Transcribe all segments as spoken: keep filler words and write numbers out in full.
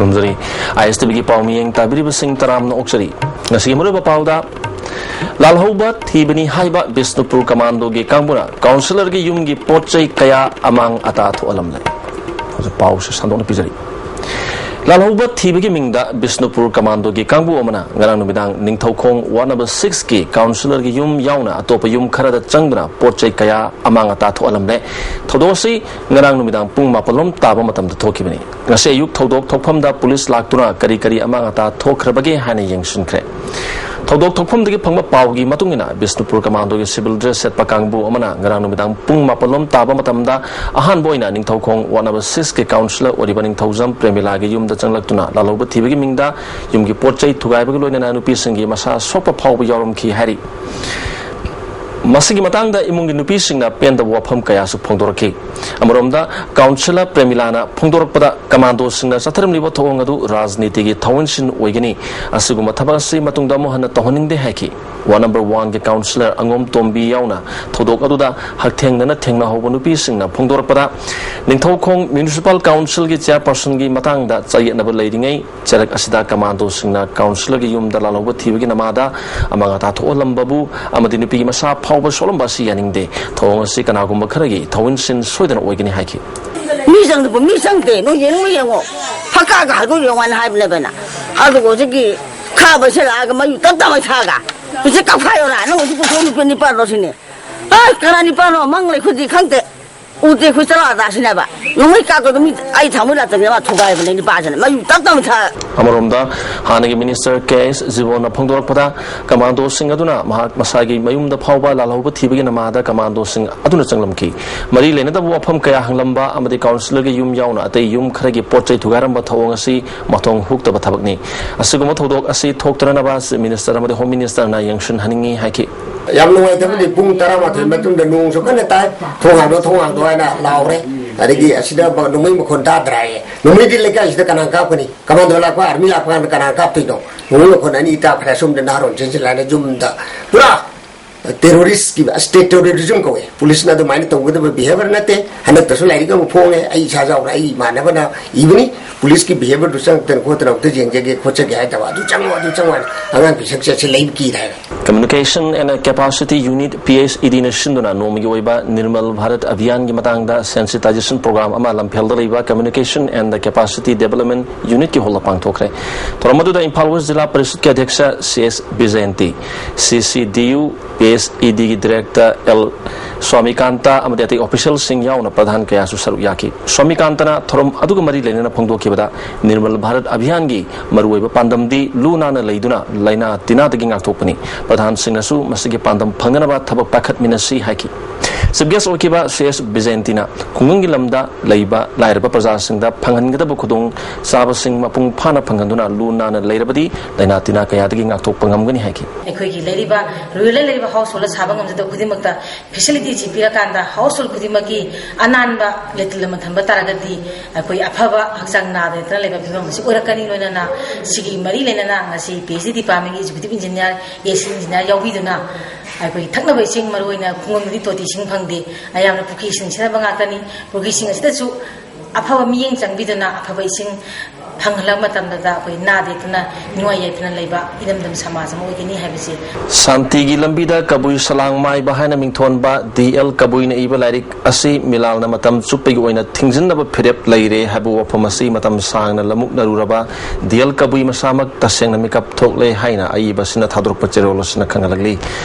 ꯈꯨꯔꯨꯝꯖꯔꯤ꯫ ꯑꯥꯏ ꯑꯦꯁ T ꯚꯤꯒꯤ ꯄꯥꯎ ꯃꯤꯌꯦꯡ ꯇꯥꯕꯤꯔꯤꯕꯁꯤꯡ ꯇꯔꯥꯝꯅ ꯑꯣꯛꯆꯔꯤ꯫ ꯉꯁꯤꯒꯤ ꯃꯔꯨꯑꯣꯏꯕ ꯄꯥꯎꯗ, ꯂꯥꯜꯍꯧꯕ ꯊꯤꯕꯅꯤ ꯍꯥꯏꯕ ꯕꯤꯁꯅꯨꯄꯨꯔ ꯀꯃꯥꯟꯗꯣꯒꯤ ꯀꯥꯡꯕꯨꯅ ꯀꯥꯎꯟꯁꯤꯂꯔꯒꯤ ꯌꯨꯝꯒꯤ ꯄꯣꯠ ꯆꯩ ꯀꯌꯥ ꯑꯃꯥꯡ ꯑꯇꯥ ꯊꯣꯛꯍꯜꯂꯝꯂꯦ꯫ ꯍꯧꯖꯤꯛ ꯄꯥꯎꯁꯦ ꯁꯟꯗꯣꯛꯅ ꯄꯤꯖꯔꯤ꯫ ꯂꯥꯜꯍꯧꯕ ꯊꯤꯕꯒꯤ ꯃꯤꯡꯗ ꯕꯤꯁꯅꯨꯄꯨꯔ ꯀꯃꯥꯟꯗꯣꯒꯤ ꯀꯥꯡꯕꯨ ꯑꯃꯅ ꯉꯔꯥꯡ ꯅꯨꯃꯤꯗꯥꯡ ꯅꯤꯡꯊꯧꯈꯣꯡ ꯋꯥꯔꯗ ꯅꯝꯕꯔ ꯁꯤꯛꯁꯀꯤ ꯀꯥꯎꯟꯁꯤꯂꯔꯒꯤ ꯌꯨꯝ ꯌꯥꯎꯅ ꯑꯇꯣꯞꯄ ꯌꯨꯝ ꯈꯔꯗ ꯆꯪꯗꯨꯅ ꯄꯣꯠ ꯆꯩ ꯀꯌꯥ ꯑꯃꯥꯡ ꯑꯇꯥ ꯊꯣꯛꯍꯜꯂꯝꯂꯦ꯫ ꯊꯧꯗꯣꯛ ꯑꯁꯤ ꯉꯔꯥꯡ ꯅꯨꯃꯤꯗꯥꯡ ꯄꯨꯡ ꯃꯥꯄꯜ ꯂꯣꯝ ꯇꯥꯕ ꯃꯇꯝꯗ ꯊꯣꯛꯈꯤꯕꯅꯤ꯫ ꯉꯁꯤ ꯑꯌꯨꯛ ꯊꯧꯗꯣꯛ ꯊꯣꯛꯐꯝꯗ ꯄꯨꯂꯤꯁ ꯂꯥꯛꯇꯨꯅ ꯀꯔꯤ ꯀꯔꯤ ꯑꯃꯥꯡ ꯑꯇꯥ ꯊꯣꯛꯈ꯭ꯔꯕꯒꯦ ꯍꯥꯏꯅ ꯌꯦꯡꯁꯤꯟꯈ꯭ꯔꯦ꯫ ꯊꯧꯗꯣꯛ ꯊꯣꯛꯐꯝꯗꯒꯤ ꯐꯪꯕ ꯄꯥꯎꯒꯤ ꯃꯇꯨꯡ ꯏꯟꯅ, ꯕꯤꯁꯅꯨꯄꯨꯔ ꯀꯃꯥꯟꯗꯣꯒꯤ ꯁꯤꯚꯤꯜ ꯗ꯭ꯔꯦꯁ ꯁꯦꯠꯄ ꯀꯥꯡꯕꯨ ꯑꯃꯅ ꯉꯔꯥꯡ ꯅꯨꯃꯤꯗꯥꯡ ꯄꯨꯡ ꯃꯥꯄꯜ ꯂꯣꯝ ꯇꯥꯕ ꯃꯇꯝꯗ ꯑꯍꯥꯟꯕ ꯑꯣꯏꯅ ꯅꯤꯡꯊꯧꯈꯣꯡ ꯋꯥꯔꯗ ꯅꯝꯕꯔ ꯁꯤꯛꯁꯀꯤ ꯀꯥꯎꯟꯁꯤꯂꯔ ꯑꯣꯏꯔꯤꯕ ꯅꯤꯡꯊꯧꯖꯝ ꯄ꯭ꯔꯦꯃꯤꯂꯥꯒꯤ ꯌꯨꯝꯗ ꯆꯪꯂꯛꯇꯨꯅ ꯂꯥꯜꯍꯧꯕ ꯊꯤꯕꯒꯤ ꯃꯤꯡꯗ ꯌꯨꯝꯒꯤ ꯄꯣꯠ ꯆꯩ ꯊꯨꯒꯥꯏꯕꯒꯤ ꯂꯣꯏꯅꯅ ꯅꯨꯄꯤꯁꯤꯡꯒꯤ ꯃꯁꯥ ꯁꯣꯛꯄ ꯐꯥꯎꯕ ꯌꯥꯎꯔꯝꯈꯤ ꯍꯥꯏꯔꯤ꯫ ꯃꯁꯤꯒꯤ ꯃꯇꯥꯡꯗ ꯏꯃꯨꯡꯒꯤ ꯅꯨꯄꯤꯁꯤꯡꯅ ꯄꯦꯟꯗꯕ ꯋꯥꯐꯝ ꯀꯌꯥꯁꯨ ꯐꯣꯡꯗꯣꯔꯛꯈꯤ꯫ ꯑꯃꯔꯣꯝꯗ, ꯀꯥꯎꯟꯁꯤꯂꯔ ꯄ꯭ꯔꯦꯃꯤꯂꯥꯅ ꯐꯣꯡꯗꯣꯔꯛꯄꯗ, ꯀꯃꯥꯟꯗꯣꯁꯤꯡꯅ ꯆꯠꯊꯔꯝꯂꯤꯕ ꯊꯧꯑꯣꯡ ꯑꯗꯨ ꯔꯥꯖꯅꯤꯇꯤꯒꯤ ꯊꯧꯑꯣꯏꯟꯁꯤꯟ ꯑꯣꯏꯒꯅꯤ꯫ ꯑꯁꯤꯒꯨꯝꯕ ꯊꯕꯛ ꯑꯁꯤ ꯃꯇꯨꯡꯗ ꯑꯃꯨꯛ ꯍꯟꯅ ꯇꯧꯍꯟꯅꯤꯡꯗꯦ ꯍꯥꯏꯈꯤ꯫ ꯋꯥꯔꯗ ꯅꯝꯕꯔ ꯋꯥꯟꯒꯤ ꯀꯥꯎꯟꯁꯤꯂꯔ ꯑꯉꯣꯝ ꯇꯣꯝꯕꯤ ꯌꯥꯎꯅ ꯊꯧꯗꯣꯛ ꯑꯗꯨꯗ ꯍꯛꯊꯦꯡꯅꯅ ꯊꯦꯡꯅꯍꯧꯕ ꯅꯨꯄꯤꯁꯤꯡꯅ ꯐꯣꯡꯗꯣꯔꯛꯄꯗ, ꯅꯤꯡꯊꯧꯈꯣꯡ ꯃ꯭ꯌꯨꯅꯤꯁꯤꯄꯥꯜ ꯀꯥꯎꯟꯁꯤꯜꯒꯤ ꯆꯦꯌꯔꯄꯔꯁꯟꯒꯤ ꯃꯇꯥꯡꯗ ꯆꯌꯦꯠꯅꯕ ꯂꯩꯔꯤꯉꯩ, ꯆꯔꯛ ꯑꯁꯤꯗ ꯀꯃꯥꯟꯗꯣꯁꯤꯡꯅ ꯀꯥꯎꯟꯁꯤꯂꯔꯒꯤ ꯌꯨꯝꯗ ꯂꯥꯜꯍꯧꯕ ꯊꯤꯕꯒꯤ ꯅꯃꯥꯗ ꯑꯃꯥꯡ ꯑꯇꯥ ꯊꯣꯛꯍꯜꯂꯝꯕꯕꯨ ꯑꯃꯗꯤ ꯅꯨꯄꯤꯒꯤ ꯃꯁꯥ ꯐꯥꯎꯕ ꯁꯣꯛꯂꯝꯕ ꯑꯁꯤ ꯌꯥꯅꯤꯡꯗꯦ꯫ ꯊꯧꯑꯣꯡ ꯑꯁꯤ ꯀꯅꯥꯒꯨꯝꯕ ꯈꯔꯒꯤ ꯊꯧꯑꯣꯏꯟꯁꯤꯟ ꯁꯣꯏꯗꯅ ꯑꯣꯏꯒꯅꯤ ꯍꯥꯏꯈꯤ꯫ ꯃꯤ ꯆꯪꯗꯕ ꯃꯤ ꯆꯪꯗꯦ꯫ ꯅꯣꯏ ꯌꯦꯡꯉꯨ, ꯌꯦꯡꯉꯣ꯫ ꯐꯛꯀꯥꯒ ꯍꯥꯏꯗꯣ ꯌꯦꯡꯉꯣ ꯍꯥꯏꯅ ꯍꯥꯏꯕꯅꯦꯕ ꯑꯩꯅ꯫ ꯑꯗꯨꯒ ꯍꯧꯖꯤꯛꯀꯤ ꯈꯥꯕ ꯁꯤꯜꯂꯛꯑꯒ ꯃꯌꯨ ꯇꯞ ꯇꯞꯅ ꯊꯥꯒ꯫ ꯍꯧꯖꯤꯛ ꯀꯞꯈꯥꯏꯌꯣꯔꯥ? ꯅꯪ ꯍꯧꯖꯤꯛ ꯄꯨꯊꯣꯛ ꯅꯨꯄꯤ ꯅꯤꯄꯥꯜꯔꯣ ꯁꯤꯅꯦ꯫ ꯑꯁ, ꯀꯅꯥ ꯅꯤꯄꯥꯜꯅꯣ? ꯃꯪ ꯂꯩꯈꯨꯗꯤ ꯈꯪꯗꯦ꯫ ꯎꯗꯦ ꯑꯩꯈꯣꯏ ꯆꯠꯂꯛꯑꯗꯥ ꯁꯤꯅꯦꯕ꯫ ꯅꯣꯡꯃꯩ ꯀꯥꯞꯄꯗꯣ ꯃꯤ ꯑꯩ ꯊꯥꯡꯃꯩ ꯂꯥꯛꯇꯕꯅꯦ, ꯃꯥ ꯊꯨꯒꯥꯏꯕꯅꯦ ꯅꯤꯄꯥꯁꯤꯅ꯫ ꯃꯌꯨ ꯇꯞ ꯇꯞꯅ ꯊꯥ꯫ ꯑꯃꯔꯣꯝꯗ, ꯍꯥꯟꯅꯒꯤ ꯃꯤꯅꯤꯁꯇꯔ ꯀꯦ ꯑꯦꯁ ꯖꯤꯕꯣꯟꯅ ꯐꯣꯡꯗꯣꯔꯛꯄꯗ, ꯀꯃꯥꯟꯗꯣꯁꯤꯡ ꯑꯗꯨꯅ ꯃꯍꯥꯛ ꯃꯁꯥꯒꯤ ꯃꯌꯨꯝꯗ ꯐꯥꯎꯕ ꯂꯥꯜꯍꯧꯕ ꯊꯤꯕꯒꯤ ꯅꯃꯥꯗ ꯀꯃꯥꯟꯗꯣꯁꯤꯡ ꯑꯗꯨꯅ ꯆꯪꯂꯝꯈꯤ꯫ ꯃꯔꯤ ꯂꯩꯅꯗꯕ ꯋꯥꯐꯝ ꯀꯌꯥ ꯍꯪꯂꯝꯕ ꯑꯃꯗꯤ ꯀꯥꯎꯟꯁꯤꯂꯔꯒꯤ ꯌꯨꯝ ꯌꯥꯎꯅ ꯑꯇꯩ ꯌꯨꯝ ꯈꯔꯒꯤ ꯄꯣꯠ ꯆꯩ ꯊꯨꯒꯥꯏꯔꯝꯕ ꯊꯧꯑꯣꯡ ꯑꯁꯤ ꯃꯊꯣꯡ ꯍꯨꯛꯇꯕ ꯊꯕꯛꯅꯤ꯫ ꯑꯁꯤꯒꯨꯝꯕ ꯊꯧꯗꯣꯛ ꯑꯁꯤ ꯊꯣꯛꯇꯅꯅꯕ ꯆꯤꯐ ꯃꯤꯅꯤꯁꯇꯔ ꯑꯃꯗꯤ ꯍꯣꯝ ꯃꯤꯅꯤꯁꯇꯔꯅ ꯌꯦꯡꯁꯤꯟꯍꯟꯅꯤꯡꯏ ꯍꯥꯏꯈꯤ꯫ ꯌꯥꯝ ꯅꯨꯡꯉꯥꯏꯇꯕꯗꯤ, ꯄꯨꯡ ꯇꯔꯥꯃꯥꯊꯣꯏ ꯃꯇꯨꯡꯗ ꯅꯣꯡꯁꯨ ꯀꯟꯅ ꯇꯥꯏ꯫ "ꯊꯣꯡ ꯍꯥꯡꯗꯣ, ꯊꯣꯡ ꯍꯥꯡꯗꯣ" ꯍꯥꯏꯅ ꯂꯥꯎꯔꯦ꯫ ꯑꯗꯒꯤ ꯑꯁꯤꯗ ꯅꯣꯡꯃꯩ ꯃꯈꯣꯟ ꯇꯥꯗ꯭ꯔꯥ ꯍꯥꯏꯌꯦ꯫ ꯅꯣꯡꯃꯩꯗꯤ ꯂꯩꯀꯥꯏꯁꯤꯗ ꯀꯅꯥ ꯀꯥꯞꯀꯅꯤ? ꯀꯃꯥꯟꯗꯣ ꯂꯥꯛꯄ, ꯑꯥꯔꯃꯤ ꯂꯥꯛꯄ ꯀꯥꯟꯗ ꯀꯅꯥ ꯀꯥꯞꯇꯣꯏꯅꯣ? ꯅꯣꯡꯃꯩ ꯃꯈꯣꯟ ꯑꯅꯤ ꯇꯥꯈ꯭ꯔꯦ꯫ ꯑꯁꯣꯝꯗ ꯅꯍꯥꯔꯣꯟ ꯆꯦꯟꯁꯤꯜꯂꯛꯑꯦ ꯌꯨꯝꯗ꯫ ꯄꯨꯔꯥ ꯇꯦꯔꯣꯔꯤꯁꯀꯤ ꯁ꯭ꯇꯦꯠ ꯇꯦꯔꯣꯔꯤꯖꯝ ꯀꯧꯋꯦ꯫ ꯄꯨꯂꯤꯁꯅ ꯑꯗꯨꯃꯥꯏꯅ ꯇꯧꯒꯗꯕ ꯕꯤꯍꯦꯕꯔ ꯅꯠꯇꯦ꯫ ꯍꯟꯗꯛꯇꯁꯨ ꯂꯥꯏꯔꯤꯛ ꯑꯃ ꯐꯣꯡꯉꯦ, ꯑꯩ ꯏꯁꯥ ꯌꯥꯎꯅ ꯑꯩ ꯏꯃꯥꯟꯅꯕꯅ ꯏꯕꯅꯤ꯫ ꯄꯨꯂꯤꯁꯀꯤ ꯕꯤꯍꯦꯕꯔꯗꯨ ꯆꯪꯉꯛꯇꯅ ꯈꯣꯠꯇꯅ ꯑꯃꯨꯛꯇ ꯌꯦꯡꯖꯒꯦ ꯈꯣꯠꯆꯒꯦ ꯍꯥꯏꯗꯕ, ꯑꯗꯨ ꯆꯪꯉꯣ ꯑꯗꯨ ꯆꯪꯉꯣ ꯍꯥꯏꯅ ꯑꯉꯥꯡ ꯄꯤꯁꯛ ꯆꯠꯁꯤ ꯂꯩꯕ ꯀꯤꯔꯦ ꯍꯥꯏꯔꯦ꯫ Communication and Capacity Unit, P H E D ꯅ ꯁꯤꯟꯗꯨꯅ ꯅꯣꯡꯃꯒꯤ ꯑꯣꯏꯕ ꯅꯤꯔꯃꯜ ꯚꯥꯔꯠ ꯑꯚꯤꯌꯥꯟꯒꯤ ꯃꯇꯥꯡꯗ sensitization program ꯑꯃ ꯂꯝꯐꯦꯜꯗ ꯂꯩꯕ Communication and Capacity Development Unitꯀꯤ ꯍꯣꯜꯗ ꯄꯥꯡꯊꯣꯛꯈ꯭ꯔꯦ꯫ ꯊꯧꯔꯝ ꯑꯗꯨꯗ ꯏꯝꯐꯥꯜ ꯋꯦꯁ ꯖꯤꯂꯥ ꯄꯔꯤꯁꯠꯀꯤ ꯑꯗ꯭ꯌꯛꯁ ꯁꯤ ꯑꯦꯁ ꯕꯤꯖꯌꯟꯇꯤ, ꯁꯤ ꯁꯤ ꯗꯤ U, P H E ꯗꯤꯒꯤ director L ꯁ꯭ꯋꯥꯃꯤꯀꯥꯟꯇ ꯑꯃꯗꯤ ꯑꯇꯩ ꯑꯣꯐꯤꯁꯤꯌꯦꯜꯁꯤꯡ ꯌꯥꯎꯅ ꯄ꯭ꯔꯙꯥꯟ ꯀꯌꯥꯁꯨ ꯁꯔꯨꯛ ꯌꯥꯈꯤ꯫ ꯁ꯭ꯋꯥꯃꯤꯀꯥꯟꯇꯅ ꯊꯧꯔꯝ ꯑꯗꯨꯒ ꯃꯔꯤ ꯂꯩꯅꯅ ꯐꯣꯡꯗꯣꯛꯈꯤꯕꯗ, ꯅꯤꯔꯃꯜ ꯚꯥꯔꯠ ꯑꯚꯤꯌꯥꯟꯒꯤ ꯃꯔꯨꯑꯣꯏꯕ ꯄꯥꯟꯗꯝꯗꯤ ꯂꯨ ꯅꯥꯟꯅ ꯂꯩꯗꯨꯅ ꯂꯥꯏꯅꯥ ꯇꯤꯟꯅꯥꯗꯒꯤ ꯉꯥꯛꯊꯣꯛꯄꯅꯤ꯫ ꯄ꯭ꯔꯙꯥꯟꯁꯤꯡꯅꯁꯨ ꯃꯁꯤꯒꯤ ꯄꯥꯟꯗꯝ ꯐꯪꯅꯅꯕ ꯊꯕꯛ ꯄꯥꯏꯈꯠꯃꯤꯟꯅꯁꯤ ꯍꯥꯏꯈꯤ꯫ ꯆꯤꯐ ꯒꯦꯁ ꯑꯣꯏꯈꯤꯕ ꯁꯤ ꯑꯦꯁ ꯕꯤꯖꯌꯟꯇꯤꯅ ꯈꯨꯡꯒꯪꯒꯤ ꯂꯝꯗ ꯂꯩꯕ ꯂꯥꯏꯔꯕ ꯄ꯭ꯔꯖꯥꯁꯤꯡꯗ ꯐꯪꯍꯟꯒꯗꯕ ꯈꯨꯗꯣꯡ ꯆꯥꯕꯁꯤꯡ ꯃꯄꯨꯡ ꯐꯥꯅ ꯐꯪꯍꯟꯗꯨꯅ ꯂꯨ ꯅꯥꯟꯅ ꯂꯩꯔꯕꯗꯤ ꯂꯥꯏꯅꯥ ꯇꯤꯟꯅꯥ ꯀꯌꯥꯗꯒꯤ ꯉꯥꯛꯊꯣꯛꯄ ꯉꯝꯒꯅꯤ ꯍꯥꯏꯈꯤ꯫ ꯑꯩꯈꯣꯏꯒꯤ ꯂꯩꯔꯤꯕ, ꯔꯨꯔꯦꯜꯗ ꯂꯩꯔꯤꯕ ꯍꯥꯎꯁ ꯍꯣꯜꯗ ꯁꯥꯕ ꯉꯝꯖꯗꯕ ꯈꯨꯗꯤꯡꯃꯛꯇ ꯐꯦꯁꯤꯂꯤꯇꯤꯁꯤ ꯄꯤꯔꯀꯥꯟꯗ ꯍꯥꯎꯁ ꯍꯣꯜ ꯈꯨꯗꯤꯡꯃꯛꯀꯤ ꯑꯅꯥꯟꯕ ꯂꯩꯇ ꯂꯩꯃ ꯊꯝꯕ ꯇꯥꯔꯒꯗꯤ ꯑꯩꯈꯣꯏ ꯑꯐꯕ ꯍꯛꯆꯥꯡ ꯅꯥꯗ ꯌꯦꯛꯇꯅ ꯂꯩꯕ ꯐꯤꯕꯝ ꯑꯁꯤ ꯑꯣꯏꯔꯛꯀꯅꯤ꯫ ꯂꯣꯏꯅꯅ ꯁꯤꯒꯤ ꯃꯔꯤ ꯂꯩꯅꯅ ꯉꯁꯤ ꯄꯤ ꯑꯩꯆ ꯗꯤ ꯗꯤꯄꯥꯔꯠꯃꯦꯟꯒꯤ ꯑꯦꯛꯖꯤꯀ꯭ꯌꯨꯇꯤꯚ ꯏꯟꯖꯤꯅꯤꯌꯥꯔ, ꯑꯦ ꯁꯤ ꯏꯟꯖꯤꯅꯤꯌꯥꯔ ꯌꯥꯎꯕꯤꯗꯨꯅ ꯑꯩꯈꯣꯏꯒꯤ ꯊꯛꯅꯕ ꯏꯁꯤꯡ, ꯃꯔꯨꯑꯣꯏꯅ ꯈꯨꯡꯒꯪꯗꯗꯤ ꯇꯣꯇꯤ ꯏꯁꯤꯡ ꯐꯪꯗꯦ, ꯑꯌꯥꯝꯕꯅ ꯄꯨꯈ꯭ꯔꯤ ꯏꯁꯤꯡ ꯁꯤꯖꯤꯟꯅꯕ ꯉꯥꯛꯇꯅꯤ꯫ ꯄꯨꯈ꯭ꯔꯤ ꯏꯁꯤꯡ ꯑꯁꯤꯗꯁꯨ ꯑꯐꯕ ꯃꯤꯠꯌꯦꯡ ꯆꯪꯕꯤꯗꯨꯅ ꯑꯐꯕ ꯏꯁꯤꯡ ꯐꯪꯍꯜꯂꯕ ꯃꯇꯝꯗꯗ ꯑꯩꯈꯣꯏ ꯅꯥꯗ ꯌꯦꯛꯇꯅ ꯅꯨꯡꯉꯥꯏ ꯌꯥꯏꯐꯅ ꯂꯩꯕ ꯏꯔꯝꯗꯝ ꯁꯃꯥꯖ ꯑꯃ ꯑꯣꯏꯒꯅꯤ ꯍꯥꯏꯕꯁꯤ꯫ ꯁꯥꯟꯇꯤꯒꯤ ꯂꯝꯕꯤꯗ ꯀꯕꯨꯏ ꯁꯂꯥꯡ ꯃꯥꯏꯕ ꯍꯥꯏꯅ ꯃꯤꯡꯊꯣꯟꯕ ꯗꯤ ꯑꯦꯜ ꯀꯕꯨꯏꯅ ꯏꯕ ꯂꯥꯏꯔꯤꯛ ꯑꯁꯤ ꯃꯤꯂꯥꯜꯅ ꯃꯇꯝ ꯆꯨꯞꯄꯒꯤ ꯑꯣꯏꯅ ꯊꯤꯡꯖꯤꯟꯅꯕ ꯐꯤꯔꯦꯞ ꯂꯩꯔꯦ ꯍꯥꯏꯕ ꯋꯥꯐꯝ ꯑꯁꯤ ꯃꯇꯝ ꯁꯥꯡꯅ ꯂꯃꯨꯛꯅꯔꯨꯔꯕ ꯗꯤ ꯑꯦꯜ ꯀꯕꯨꯏ ꯃꯁꯥꯃꯛ ꯇꯁꯦꯡꯅ ꯃꯤꯀꯞ ꯊꯣꯛꯂꯦ ꯍꯥꯏꯅ ꯑꯏꯕꯁꯤꯅ ꯊꯥꯗꯣꯔꯛꯄ ꯆꯦꯔꯣꯜ ꯑꯁꯤꯅ ꯈꯪꯍꯜꯂꯛꯂꯤ꯫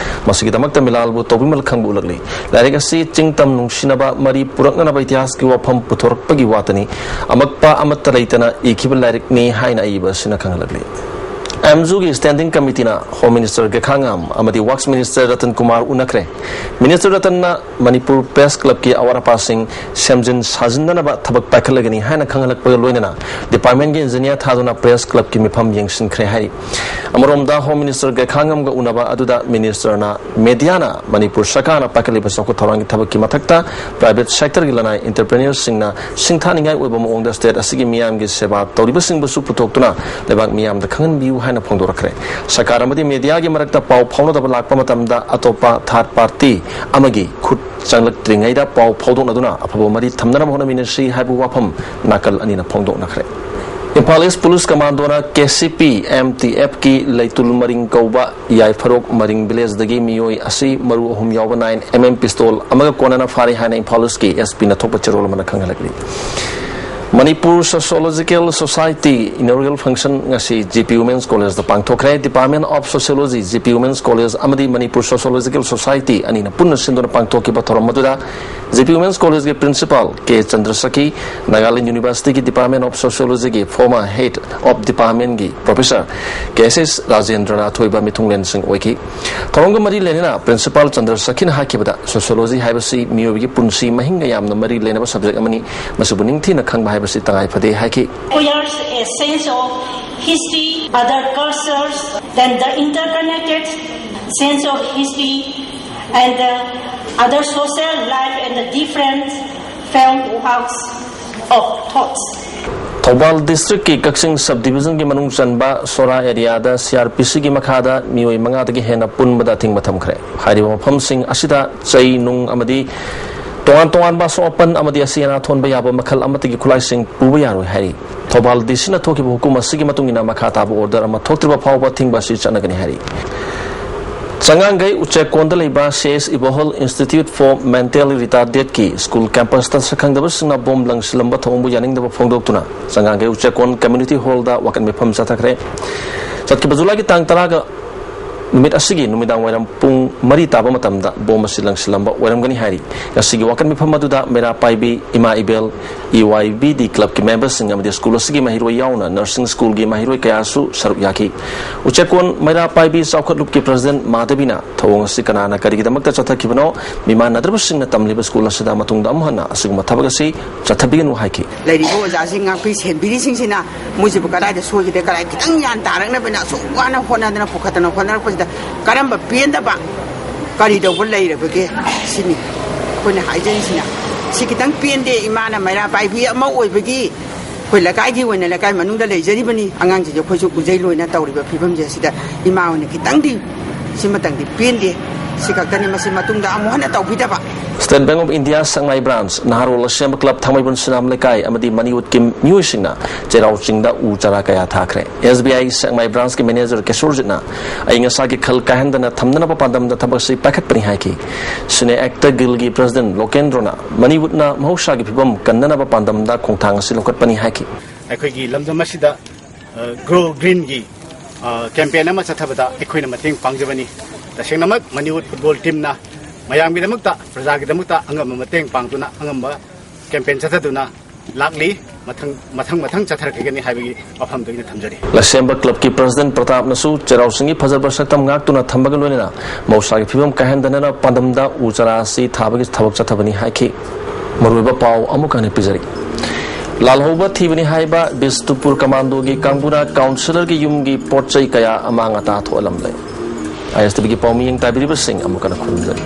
ꯃꯁꯤꯒꯤꯗꯃꯛꯇ ꯃꯤꯂꯥꯜꯕꯨ ꯇꯧꯕꯤꯃꯜ ꯈꯪꯕ ꯎꯠꯂꯛꯂꯤ꯫ ꯂꯥꯏꯔꯤꯛ ꯑꯁꯤ ꯆꯤꯡꯇꯝ ꯅꯨꯡꯁꯤꯅꯕ ꯃꯔꯤ ꯄꯨꯔꯛꯅꯅꯕ ꯏꯇꯤꯍꯥꯁꯀꯤ ꯋꯥꯐꯝ ꯄꯨꯊꯣꯔꯛꯄꯒꯤ ꯋꯥꯇꯅꯤ꯫ ꯑꯃꯛꯄ ꯑꯃꯠꯇ ꯂꯩꯇꯅ ꯏꯈꯤꯕ ꯂꯥꯏꯔꯤꯛꯅꯤ ꯍꯥꯏꯅ ꯑꯏꯕ ꯑꯁꯤꯅ ꯈꯪꯍꯜꯂꯛꯂꯤ꯫ ꯑꯦꯝꯖꯨꯒꯤ ꯁ꯭ꯇꯦꯟꯗꯤꯡ ꯀꯃꯤꯇꯤꯅ ꯍꯣꯝ ꯃꯤꯅꯤꯁꯇꯔ ꯒꯦꯈꯥꯉꯥꯝ ꯑꯃꯗꯤ ꯋꯥꯔꯛꯁ ꯃꯤꯅꯤꯁꯇꯔ ꯔꯇꯟ ꯀꯨꯃꯥꯔ ꯎꯅꯈ꯭ꯔꯦ꯫ ꯃꯤꯅꯤꯁꯇꯔ ꯔꯇꯟꯅ ꯃꯅꯤꯄꯨꯔ ꯄ꯭ꯔꯦꯁ ꯀ꯭ꯂꯕꯀꯤ ꯑꯋꯥꯠ ꯑꯄꯥꯁꯤꯡ ꯁꯦꯝꯖꯤꯟ ꯁꯥꯖꯤꯟꯅꯅꯕ ꯊꯕꯛ ꯄꯥꯏꯈꯠꯂꯒꯅꯤ ꯍꯥꯏꯅ ꯈꯪꯍꯜꯂꯛꯄꯒ ꯂꯣꯏꯅꯅ ꯗꯤꯄꯥꯔꯠꯃꯦꯟꯒꯤ ꯏꯟꯖꯤꯅꯤꯌꯥꯔ ꯊꯥꯗꯨꯅ ꯄ꯭ꯔꯦꯁ ꯀ꯭ꯂꯕꯀꯤ ꯃꯤꯐꯝ ꯌꯦꯡꯁꯤꯟꯈ꯭ꯔꯦ ꯍꯥꯏꯔꯤ꯫ ꯑꯃꯔꯣꯝꯗ ꯍꯣꯝ ꯃꯤꯅꯤꯁꯇꯔ ꯒꯦꯈꯥꯉꯝꯒ ꯎꯅꯕ ꯑꯗꯨꯗ ꯃꯤꯅꯤꯁꯇꯔꯅ ꯃꯦꯗꯤꯌꯥꯅ ꯃꯅꯤꯄꯨꯔ ꯁꯔꯀꯥꯔꯅ ꯄꯥꯏꯈꯠꯂꯤꯕ ꯆꯥꯎꯈꯠ ꯊꯧꯔꯥꯡꯒꯤ ꯊꯕꯛꯀꯤ ꯃꯊꯛꯇ ꯄ꯭ꯔꯥꯏꯚꯦꯠ ꯁꯦꯛꯇꯔꯒꯤ ꯂꯅꯥꯏ ꯏꯟꯇꯔꯄ꯭ꯔꯦꯅꯔꯁꯤꯡꯅ ꯁꯤꯡꯊꯥꯅꯤꯡꯉꯥꯏ ꯑꯣꯏꯕ ꯃꯑꯣꯡꯗ ꯁ꯭ꯇꯦꯠ ꯑꯁꯤꯒꯤ ꯃꯤꯌꯥꯝꯒꯤ ꯁꯦꯕꯥ ꯇꯧꯔꯤꯕꯁꯤꯡꯕꯨꯁꯨ ꯄꯨꯊꯣꯛꯇꯨꯅ ꯂꯩꯕꯥꯛ ꯃꯤꯌꯥꯝꯗ ꯈꯪꯍꯟꯕꯤꯌꯨ ꯍꯥꯏꯅ ꯐꯣꯡꯗꯣꯔꯛꯈ꯭ꯔꯦ꯫ ꯁꯔꯀꯥꯔ ꯑꯃꯗꯤ ꯃꯦꯗꯤꯌꯥꯒꯤ ꯃꯔꯛꯇ ꯄꯥꯎ ꯐꯥꯎꯅꯗꯕ ꯂꯥꯛꯄ ꯃꯇꯝꯗ ꯑꯇꯣꯞꯄ ꯊꯥꯔꯠ ꯄꯥꯔꯇꯤ ꯑꯃꯒꯤ ꯈꯨꯠ ꯆꯪꯂꯛꯇ꯭ꯔꯤꯉꯩꯗ ꯄꯥꯎ ꯐꯥꯎꯗꯣꯛꯅꯗꯨꯅ ꯑꯐꯕ ꯃꯔꯤ ꯊꯝꯅꯅꯕ ꯍꯣꯠꯅꯃꯤꯟꯅꯁꯤ ꯍꯥꯏꯕ ꯋꯥꯐꯝ ꯅꯥꯀꯜ ꯑꯅꯤꯅ ꯐꯣꯡꯗꯣꯛꯅꯈ꯭ꯔꯦ꯫ ꯏꯝꯐꯥꯜ ꯏꯁ police ꯀꯃꯥꯟꯗꯣꯅ K C P M T ꯑꯦꯐꯀꯤ ꯂꯩꯇꯨꯜ ꯃꯔꯤꯡ ꯀꯧꯕ ꯌꯥꯏꯐꯔꯣꯛ ꯃꯔꯤꯡ ꯚꯤꯂꯦꯖꯗꯒꯤ ꯃꯤꯑꯣꯏ ꯑꯁꯤ ꯃꯔꯨ ꯑꯍꯨꯝ ꯌꯥꯎꯕ ꯅꯥꯏꯟ ꯑꯦꯝ ꯑꯦꯝ ꯄꯤꯁꯇꯣꯜ ꯑꯃꯒ ꯀꯣꯟꯅꯅ ꯐꯥꯔꯦ ꯍꯥꯏꯅ ꯏꯝꯐꯥꯜ ꯏꯁꯀꯤ ꯑꯦꯁ ꯄꯤꯅ ꯊꯣꯛꯄ ꯆꯦꯔꯣꯜ ꯑꯃꯅ ꯈꯪꯍꯜꯂꯛꯂꯤ꯫ ꯃꯅꯤꯄꯨꯔ ꯁꯣꯁꯤꯌꯣꯂꯣꯖꯤꯀꯦꯜ ꯁꯣꯁꯥꯏꯇꯤ ꯏꯅꯣꯒ꯭ꯔꯦꯜ ꯐꯪꯁꯟ ꯉꯁꯤ ꯖꯤ ꯄꯤ ꯋꯨꯃꯦꯟꯁ ꯀꯣꯂꯦꯖꯇ ꯄꯥꯡꯊꯣꯛꯈ꯭ꯔꯦ꯫ Department of sociology, G P women's college ꯑꯃꯗꯤ ꯃꯅꯤꯄꯨꯔ ꯁꯣꯁꯤꯌꯣꯂꯣꯖꯤꯀꯦꯜ ꯁꯣꯁꯥꯏꯇꯤ ꯑꯅꯤꯅ ꯄꯨꯟꯅ ꯁꯤꯟꯗꯨꯅ ꯄꯥꯡꯊꯣꯛꯈꯤꯕ ꯊꯧꯔꯝ ꯑꯗꯨꯗ ꯖꯤ ꯄꯤ ꯋꯨꯃꯦꯟꯁ ꯀꯣꯂꯦꯖꯀꯤ ꯄ꯭ꯔꯤꯟꯁꯤꯄꯥꯜ ꯀꯦ ꯆꯟꯗ꯭ꯔꯁꯈꯤ, ꯅꯥꯒꯥꯂꯦꯟ ꯌꯨꯅꯤꯚꯔꯁꯤꯇꯤꯒꯤ ꯗꯤꯄꯥꯔꯠꯃꯦꯟ ꯑꯣꯐ ꯁꯣꯁꯤꯌꯣꯂꯣꯖꯤꯒꯤ ꯐꯣꯔꯃꯔ ꯍꯦꯗ ꯑꯣꯐ ꯗꯤꯄꯥꯔꯠꯃꯦꯟꯒꯤ ꯄ꯭ꯔꯣꯐꯦꯁꯔ ꯀꯦ ꯑꯦꯁ ꯑꯦꯁ ꯔꯥꯖꯦꯟꯗ꯭ꯔꯅ ꯑꯊꯣꯏꯕ ꯃꯤꯊꯨꯡꯂꯦꯟꯁꯤꯡ ꯑꯣꯏꯈꯤ꯫ ꯊꯧꯔꯝꯒ ꯃꯔꯤ ꯂꯩꯅꯅ ꯄ꯭ꯔꯤꯟꯁꯤꯄꯥꯜ ꯆꯟꯗ꯭ꯔꯁꯈꯤꯅ ꯍꯥꯏꯈꯤꯕꯗ, ꯁꯣꯁꯤꯌꯣꯂꯣꯖꯤ ꯍꯥꯏꯕꯁꯤ ꯃꯤꯑꯣꯏꯕꯒꯤ ꯄꯨꯟꯁꯤ ꯃꯍꯤꯡꯒ ꯌꯥꯝꯅ ꯃꯔꯤ ꯂꯩꯅꯕ ꯁꯕꯖꯦꯛ ꯑꯃꯅꯤ꯫ ꯃꯁꯤꯕꯨ ꯅꯤꯡꯊꯤꯅ ꯈꯪꯕ ꯍꯥꯏꯕꯁꯤ ꯇꯉꯥꯏ ꯐꯗꯦ ꯍꯥꯏꯈꯤ꯫ Requires a sense of history, other cultures, then the interconnected sense of history and the other social life and the different frameworks of thoughts. Thoubal ꯗꯤꯁꯇ꯭ꯔꯤꯛꯀꯤ ꯀꯛꯆꯤꯡ ꯁꯕ ꯗꯤꯕꯤꯖꯟꯒꯤ ꯃꯅꯨꯡ ꯆꯟꯕ ꯁꯣꯔꯥ ꯑꯦꯔꯤꯌꯥꯗ ꯁꯤ ꯑꯥꯔ ꯄꯤ ꯁꯤꯒꯤ ꯃꯈꯥꯗ ꯃꯤꯑꯣꯏ ꯃꯉꯥꯗꯒꯤ ꯍꯦꯟꯅ ꯄꯨꯟꯕꯗ ꯑꯊꯤꯡꯕ ꯊꯝꯈ꯭ꯔꯦ꯫ ꯍꯥꯏꯔꯤꯕ ꯃꯐꯝꯁꯤꯡ ꯑꯁꯤꯗ ꯆꯩ, ꯅꯨꯡ ꯑꯃꯗꯤ ꯇꯣꯉꯥꯟ ꯇꯣꯉꯥꯟꯕ ꯑꯁꯣꯛ ꯑꯄꯟ ꯑꯃꯗꯤ ꯑꯁꯤ ꯑꯅꯥ ꯊꯣꯟꯕ ꯌꯥꯕ ꯃꯈꯜ ꯑꯃꯠꯇꯒꯤ ꯈꯨꯠꯂꯥꯏꯁꯤꯡ ꯄꯨꯕ ꯌꯥꯔꯣꯏ ꯍꯥꯏꯔꯤ꯫ ꯊꯧꯕꯥꯜ ꯗꯤ ꯁꯤꯅ ꯊꯣꯛꯈꯤꯕ ꯍꯨꯀꯨꯝ ꯑꯁꯤꯒꯤ ꯃꯇꯨꯡ ꯏꯟꯅ ꯃꯈꯥ ꯇꯥꯕ ꯑꯣꯔꯗꯔ ꯑꯃ ꯊꯣꯛꯇ꯭ꯔꯤꯕ ꯐꯥꯎꯕ ꯑꯊꯤꯡꯕ ꯑꯁꯤ ꯆꯠꯅꯒꯅꯤ ꯍꯥꯏꯔꯤ꯫ ꯆꯉꯥꯡꯒꯩ ꯎꯆꯦꯛꯀꯣꯟꯗ ꯂꯩꯕ C S Ibohal institute for mentally ꯔꯤꯇꯥꯔꯗꯦꯠꯀꯤ ꯁ꯭ꯀꯨꯜ ꯀꯦꯝꯄꯁꯇ ꯁꯛꯈꯪꯗꯕꯁꯤꯡꯅ ꯕꯣꯝ ꯂꯪꯁꯤꯜꯂꯝꯕ ꯊꯧꯑꯣꯡꯕꯨ ꯌꯥꯅꯤꯡꯗꯕ ꯐꯣꯡꯗꯣꯛꯇꯨꯅ ꯆꯉꯥꯡꯒꯩ ꯎꯆꯦꯛꯀꯣꯟ ꯀꯝꯃ꯭ꯌꯨꯅꯤꯇꯤ ꯍꯣꯜꯗ ꯋꯥꯀꯠ ꯃꯤꯐꯝ ꯆꯠꯊꯈ꯭ꯔꯦ꯫ ꯆꯠꯈꯤꯕ ꯖꯨꯂꯥꯏꯒꯤ ꯇꯥꯡ ꯇꯔꯥꯒ ꯅꯨꯃꯤꯠ ꯑꯁꯤꯒꯤ ꯅꯨꯃꯤꯗꯥꯡ ꯋꯥꯏꯔꯝ ꯄꯨꯡ ꯃꯔꯤ ꯇꯥꯕ ꯃꯇꯝꯗ ꯕꯣꯝ ꯑꯁꯤ ꯂꯪꯁꯤꯜꯂꯝꯕ ꯑꯣꯏꯔꯝꯒꯅꯤ ꯍꯥꯏꯔꯤ꯫ ꯉꯁꯤꯒꯤ ꯋꯥꯀꯠ ꯃꯤꯐꯝ ꯑꯗꯨꯗ ꯃꯩꯔꯥ ꯄꯥꯏꯕꯤ, ꯏꯃꯥ ꯏꯕꯦꯜ, ꯏ ꯋꯥꯏ ꯕꯤ ꯗꯤ ꯀ꯭ꯂꯕꯀꯤ ꯃꯦꯝꯕꯔꯁꯤꯡ ꯑꯃꯗꯤ ꯁ꯭ꯀꯨꯜ ꯑꯁꯤꯒꯤ ꯃꯍꯩꯔꯣꯏ ꯌꯥꯎꯅ ꯅꯔꯁꯤꯡ ꯁ꯭ꯀꯨꯜꯒꯤ ꯃꯍꯩꯔꯣꯏ ꯀꯌꯥꯁꯨ ꯁꯔꯨꯛ ꯌꯥꯈꯤ꯫ ꯎꯆꯦꯛꯀꯣꯟ ꯃꯩꯔꯥ ꯄꯥꯏꯕꯤ ꯆꯥꯎꯈꯠꯂꯨꯞꯀꯤ ꯄ꯭ꯔꯁꯤꯗꯦꯟꯠ ꯃꯥꯙꯕꯤꯅ ꯊꯧꯑꯣꯡ ꯑꯁꯤ ꯀꯅꯥꯅ ꯀꯔꯤꯒꯤꯗꯃꯛꯇ ꯆꯠꯊꯈꯤꯕꯅꯣ, ꯃꯤꯃꯥꯟꯅꯗ꯭ꯔꯕꯁꯤꯡꯅ ꯇꯝꯂꯤꯕ ꯁ꯭ꯀꯨꯜ ꯑꯁꯤꯗ ꯃꯇꯨꯡꯗ ꯑꯃꯨꯛ ꯍꯟꯅ ꯑꯁꯤꯒꯨꯝꯕ ꯊꯕꯛ ꯑꯁꯤ ꯆꯠꯊꯕꯤꯒꯅꯨ ꯍꯥꯏꯈꯤ꯫ ꯂꯩꯔꯤꯕ ꯑꯣꯖꯥꯁꯤꯡ, ꯉꯥꯛꯄꯤ ꯁꯦꯟꯕꯤꯔꯤꯁꯤꯡꯁꯤꯅ ꯃꯣꯏꯁꯤꯕꯨ ꯀꯗꯥꯏꯗ ꯁꯣꯏꯈꯤꯗꯦ, ꯀꯗꯥꯏ ꯈꯤꯇꯪ ꯒ꯭ꯌꯥꯟ ꯇꯥꯔꯛꯅꯕꯅ ꯑꯁꯨꯛ ꯋꯥꯅ ꯍꯣꯠꯅꯗꯅ ꯄꯨꯈꯠꯇꯅ ꯍꯣꯠꯅꯔꯛꯄꯁꯤꯗ ꯀꯔꯝꯕ ꯄꯦꯟꯗꯕ ꯀꯔꯤ ꯇꯧꯕ ꯂꯩꯔꯕꯒꯦ ꯁꯤꯅꯤ ꯑꯩꯈꯣꯏꯅ ꯍꯥꯏꯖꯔꯤꯁꯤꯅ꯫ ꯁꯤ ꯈꯤꯇꯪ ꯄꯦꯟꯗꯦ꯫ ꯏꯃꯥꯅ ꯃꯩꯔꯥ ꯄꯥꯏꯕꯤ ꯑꯃ ꯑꯣꯏꯕꯒꯤ ꯑꯩꯈꯣꯏ ꯂꯩꯀꯥꯏꯒꯤ ꯑꯣꯏꯅ ꯂꯩꯀꯥꯏ ꯃꯅꯨꯡꯗ ꯂꯩꯖꯔꯤꯕꯅꯤ꯫ ꯑꯉꯥꯡꯁꯤꯡꯁꯦ ꯑꯩꯈꯣꯏꯁꯨ ꯎꯖꯩ ꯂꯣꯏꯅ ꯇꯧꯔꯤꯕ ꯐꯤꯕꯝꯁꯦ ꯑꯁꯤꯗ ꯏꯃꯥ ꯑꯣꯏꯅ ꯈꯤꯇꯪꯗꯤ ꯁꯤꯃꯇꯪꯗꯤ ꯄꯦꯟꯗꯦ꯫ ꯁꯤ ꯈꯛꯇꯅꯤ, ꯃꯁꯤ ꯃꯇꯨꯡꯗ ꯑꯃꯨꯛ ꯍꯟꯅ ꯇꯧꯕꯤꯗꯕ꯫ State Bank of India Sekmai branch, Naharol Asemba club Thangmeiban ꯁꯨꯅꯥꯝ ꯂꯩꯀꯥꯏ ꯑꯃꯗꯤ ꯃꯅꯤꯋꯨꯠꯀꯤ ꯃꯤꯑꯣꯏꯁꯤꯡꯅ ꯆꯩꯔꯥꯎ ꯆꯤꯡꯗ ꯎ ꯆꯥꯔꯥ ꯀꯌꯥ ꯊꯥꯈ꯭ꯔꯦ꯫ ꯑꯦꯁ ꯕꯤ ꯑꯥꯏ ꯁꯦꯛꯃꯥꯏ ꯕ꯭ꯔꯥꯟꯁꯀꯤ ꯃꯦꯅꯦꯖꯔ ꯀꯦꯁꯣꯔꯖꯤꯠꯅ ꯑꯏꯪ ꯑꯁꯥꯒꯤ ꯈꯜ ꯀꯥꯏꯍꯟꯗꯅ ꯊꯝꯅꯅꯕ ꯄꯥꯟꯗꯝꯗ ꯊꯕꯛ ꯑꯁꯤ ꯄꯥꯏꯈꯠꯄꯅꯤ ꯍꯥꯏꯈꯤ꯫ ꯁꯤꯅꯦ ꯑꯦꯛꯇꯔ ꯒꯤꯜꯒꯤ ꯄ꯭ꯔꯁꯤꯗꯦꯟ ꯂꯣꯀꯦꯟꯗ꯭ꯔꯣꯅ ꯃꯅꯤꯋꯨꯠꯅ ꯃꯍꯧꯁꯥꯒꯤ ꯐꯤꯕꯝ ꯀꯟꯅꯅꯕ ꯄꯥꯟꯗꯝꯗ ꯈꯣꯡꯊꯥꯡ ꯑꯁꯤ ꯂꯧꯈꯠꯄꯅꯤ ꯍꯥꯏꯈꯤ꯫ ꯑꯩꯈꯣꯏꯒꯤ ꯂꯝꯗꯝ ꯑꯁꯤꯗ ꯒ꯭ꯔꯣ ꯒ꯭ꯔꯤꯟꯒꯤ ꯀꯦꯝꯄꯦꯟ ꯑꯃ ꯆꯠꯊꯕꯗ ꯑꯩꯈꯣꯏꯅ ꯃꯇꯦꯡ ꯄꯥꯡꯖꯕꯅꯤ꯫ ꯇꯁꯦꯡꯅꯃꯛ ꯃꯅꯤꯄꯨꯔ ꯐꯨꯠꯕꯣꯜ ꯇꯤꯝꯅ ꯃꯌꯥꯝꯒꯤꯗꯃꯛꯇ, ꯄ꯭ꯔꯖꯥꯒꯤꯗꯃꯛꯇ ꯑꯉꯝꯕ ꯃꯇꯦꯡ ꯄꯥꯡꯗꯨꯅ, ꯑꯉꯝꯕ ꯀꯦꯝꯄꯦꯟ ꯆꯠꯊꯗꯨꯅ ꯂꯥꯛꯂꯤ꯫ ꯃꯊꯪ ꯃꯊꯪ ꯃꯊꯪ ꯆꯠꯊꯔꯛꯀꯅꯤ ꯍꯥꯏꯕꯒꯤ ꯋꯥꯐꯝꯗꯨ ꯑꯩꯅ ꯊꯝꯖꯔꯤ꯫ ꯂꯩꯁꯦꯝꯕ ꯀ꯭ꯂꯕꯀꯤ ꯄ꯭ꯔꯁꯤꯗꯦꯟ ꯄ꯭ꯔꯇꯥꯞꯅꯁꯨ ꯆꯩꯔꯥꯎ ꯆꯤꯡꯒꯤ ꯐꯖꯕ ꯁꯛꯇꯝ ꯉꯥꯛꯇꯨꯅ ꯊꯝꯕꯒ ꯂꯣꯏꯅꯅ ꯃꯍꯧꯁꯥꯒꯤ ꯐꯤꯕꯝ ꯀꯥꯏꯍꯟꯗꯅꯅ ꯄꯥꯟꯗꯝꯗ ꯎ ꯆꯥꯔꯥ ꯑꯁꯤ ꯊꯥꯕꯒꯤ ꯊꯕꯛ ꯆꯠꯊꯕꯅꯤ ꯍꯥꯏꯈꯤ꯫ ꯃꯔꯨꯑꯣꯏꯕ ꯄꯥꯎ ꯑꯃꯨꯛ ꯍꯟꯅ ꯄꯤꯖꯔꯤ꯫ ꯂꯥꯜꯍꯧꯕ ꯊꯤꯕꯅꯤ ꯍꯥꯏꯕ ꯕꯤꯁꯇꯨꯄꯨꯔ ꯀꯃꯥꯟꯗꯣꯒꯤ ꯀꯥꯡꯕꯨꯅ ꯀꯥꯎꯟꯁꯤꯂꯔꯒꯤ ꯌꯨꯝꯒꯤ ꯄꯣꯠ ꯆꯩ ꯀꯌꯥ ꯑꯃꯥꯡ ꯑꯇꯥ ꯊꯣꯛꯍꯜꯂꯝꯂꯦ꯫ ꯑꯥꯏ ꯑꯦꯁ ꯇꯤ ꯚꯤꯒꯤ ꯄꯥꯎꯃꯤꯌꯦꯡ ꯇꯥꯕꯤꯔꯤꯕꯁꯤꯡ ꯑꯃꯨꯛ ꯍꯟꯅ ꯈꯨꯔꯨꯝꯖꯔꯤ꯫